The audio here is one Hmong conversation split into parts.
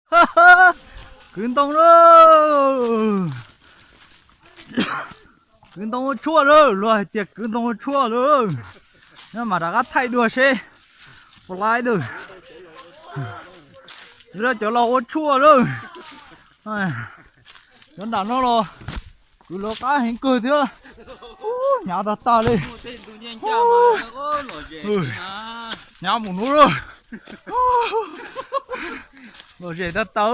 Kwv ntoo lawm. Kwv ntoo ua tshuaj lawm, luag hais tias kwv ntoo ua tshuaj lawm. Nyob mas rov qab thaij dua seb puas laib lawm. Cov laus ua tshuaj lawm. Cov nram no los kwv lawv qab heev kawg thiab. Hnyav tag tag li. Hnyav mus nuav lawm. Lom zem tag tag.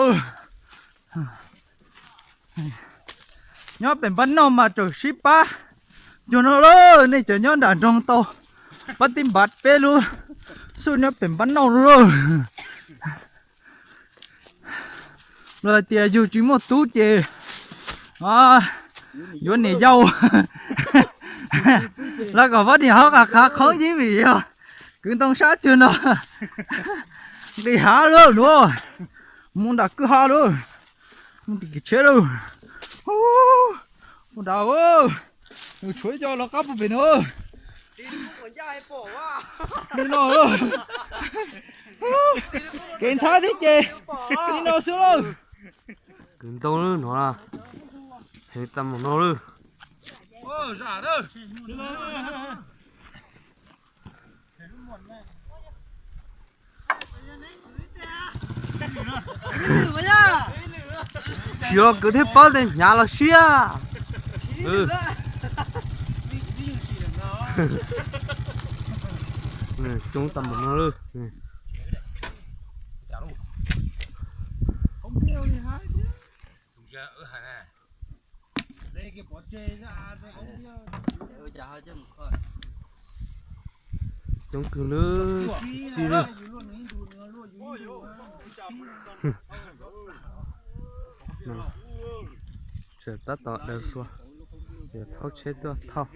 Nyob pem npab noj mas tseem sib pab cuag no lawm, nej cov nyob nram nroog tau pab tib npav peb lub xub nyob pem npab noj lawm. Los tias yug tsis muaj tub ces yuav niam yau. Los kom pab niam hab qas qhav qhoob ib vim yog kwv ntoo sab cuag no. Nqis hav lawm nuav, mus nram kwj ha lawm, mus tim kev tsheb lawm. Mus nram, nws tshuav ib co los qab puag pem no. Li no, kev ntxhab thiab ces li no xwb lauj. Kwv ntoo lawm no, heev tag mus no lawm. Tsis los kwv thiaj paub tias hnyav los siab. Coob tag mus no lawm. Coob kawg lawm. Tseem tab tom daws hluas, yuav thauj tsheb tuaj thauj.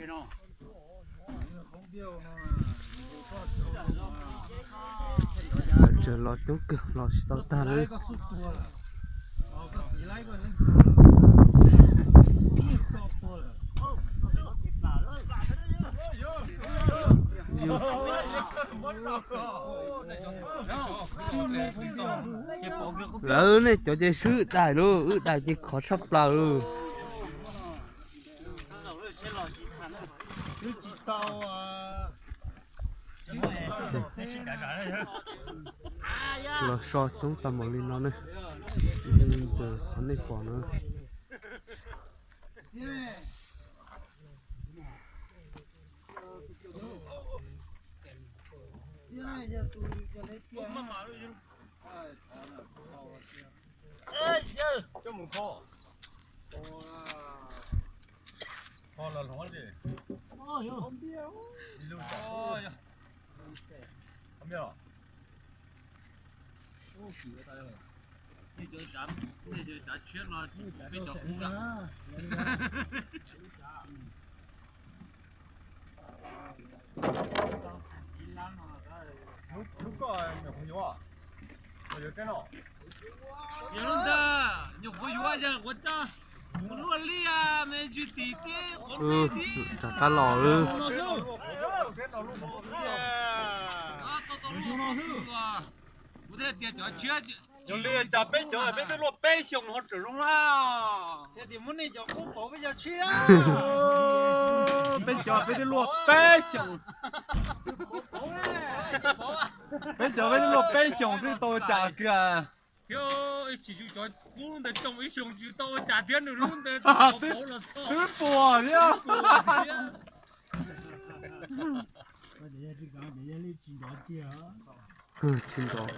Tsawg los coob kawg los tsis tau tag li. Lawv nej cov ces swb wb daim lauj, wb daim ces khov tshaj plaws lauj. Los so coob tag npaum li no ne, ntawm qhov nej pom no. Hlub koj nyuam qhuav yuav, qhuav yuav teb no. Yog lub ntag, nyuam qhuav yuav yog qhuav coj mus luaj liaj me ntsis tim teb qhuav me thiab. Rov qab los lawm. Kuv thiaj tias cov tshiab. Yog li cas peb cov peb twb luaj peb xyoos ho tseem zoo na. Yog tias muab nej cov qub pauv peb cov tshiab. Peb cov peb twb luaj peb xyoos. Peb cov peb twb luaj peb xyoos twb tau cas kiag. Thiab tsis yus cov qub ntawd tsoo ib xyoos tsis tau ua cas thiab nws lub ntawd twb puas thiab. Tsis nrov.